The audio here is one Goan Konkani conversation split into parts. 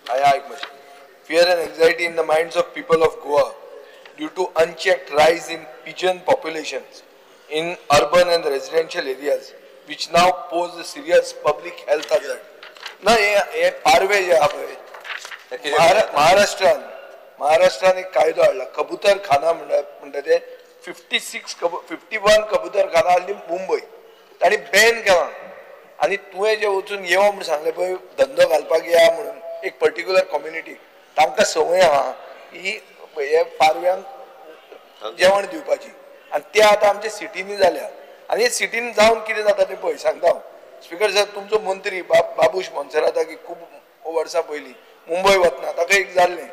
आयक मातशें. Fear and anxiety in the minds of people of Goa due to unchecked rise in pigeon populations in urban and residential areas, which now pose a serious public health hazard. ना, हे हे पारवे जे आहा पळय, महाराष्ट्रान एक कायदो हाडला, कबूतर खाना म्हणटा ते. 56, 51 कबूतर खाना हाडली मुंबय, तांणी बॅन केला. आनी तुवें जे वचून येवो म्हूण सांगलें पळय, धंदो घालपाक या म्हणून एक पर्टिक्युलर कम्युनिटी, तांकां संवय आहा ही हे पारव्यांक जेवण दिवपाची. आनी ते आतां आमच्या सिटींनी जाल्या. आनी सिटीन जावन कितें जाता तें पळय, सांगता हांव. स्पिकर सर, तुमचो मंत्री बाबूश मोन्सेराताक खूब वर्सां पयलीं मुंबय वतना ताका एक जाल्लें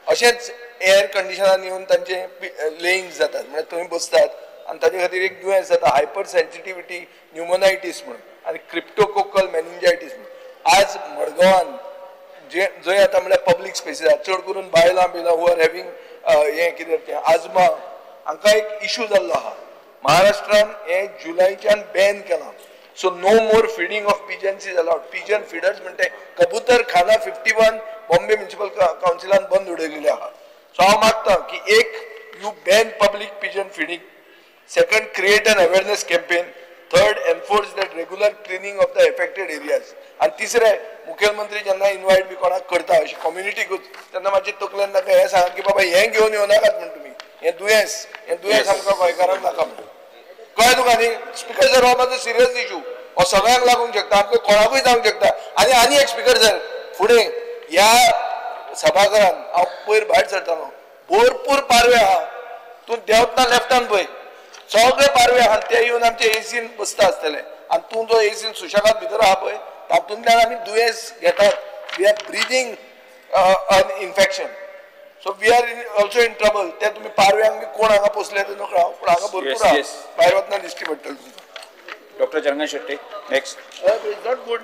अशेंच. एअर कंडिशनान येवन तांचे लेईंग जातात, म्हळ्यार थंय बसतात आनी ताजे खातीर एक दुयेंस जाता, हायपर सेन्सिटिविटी न्युमोनायटीस म्हणून आनी क्रिप्टोकोकल मेनिंजायटीस म्हणून. आज मडगांवान जे जंय आतां म्हळ्यार पब्लीक स्पेसीस आसा, चड करून बायलां बिलां who are having हें कितें तें आजमा, हांकां एक इशू जाल्लो आहा. महाराष्ट्रान हें जुलयच्यान बॅन केलां. So no more feeding of pigeons is allowed. Pigeon feeders म्हणटे कबूतर खाना 51 बॉम्बे म्युनिसिपल कावन्सिलान बंद उडयलेले आहा. सो हांव मागता की एक, you ban public pigeon feeding; second, create an awareness campaign; third, enforce that regular cleaning of the affected areas; आनी तिसरें, मुखेलमंत्री जेन्ना इनवायट बी कोणाक करता अशी कम्युनिटीकूच, तेन्ना मातशें तकलेन ताका हें सांगा की बाबा, हें घेवन येवं नाकात म्हण तुमी, हें दुयेंस आमकां गोंयकारांक नाका म्हण. कळ्ळें तुका न्ही? स्पिकर सर, हो मातसो सिरियस इशू. हो सगळ्यांक लागूंक शकता, आमकां कोणाकूय जावंक शकता. आनी आनी एक स्पिकर सर, फुडें ह्या सभाघरान हांव पयर भायर सरतालो, भरपूर पारवे आहा. तूं देंवतना लेफ्टान पळय, सगळे पारवे आहा. ते येवन आमचे एसीन बसता आसतले आनी तूं जो एसीन सुशेगाद भितर आहा पळय, तातूंतल्यान आमी दुयेंस घेतात. We are breathing an infection, so we are in also in trouble. ते तुमी पारव्यांक बी कोण हांगा पोसले ते नकळो हांव, पूण हांगा भरपूर आहा. भायर वतना दिश्टी पडटलें तुमकां. Doctor Chandan Shetty, next. It's not good.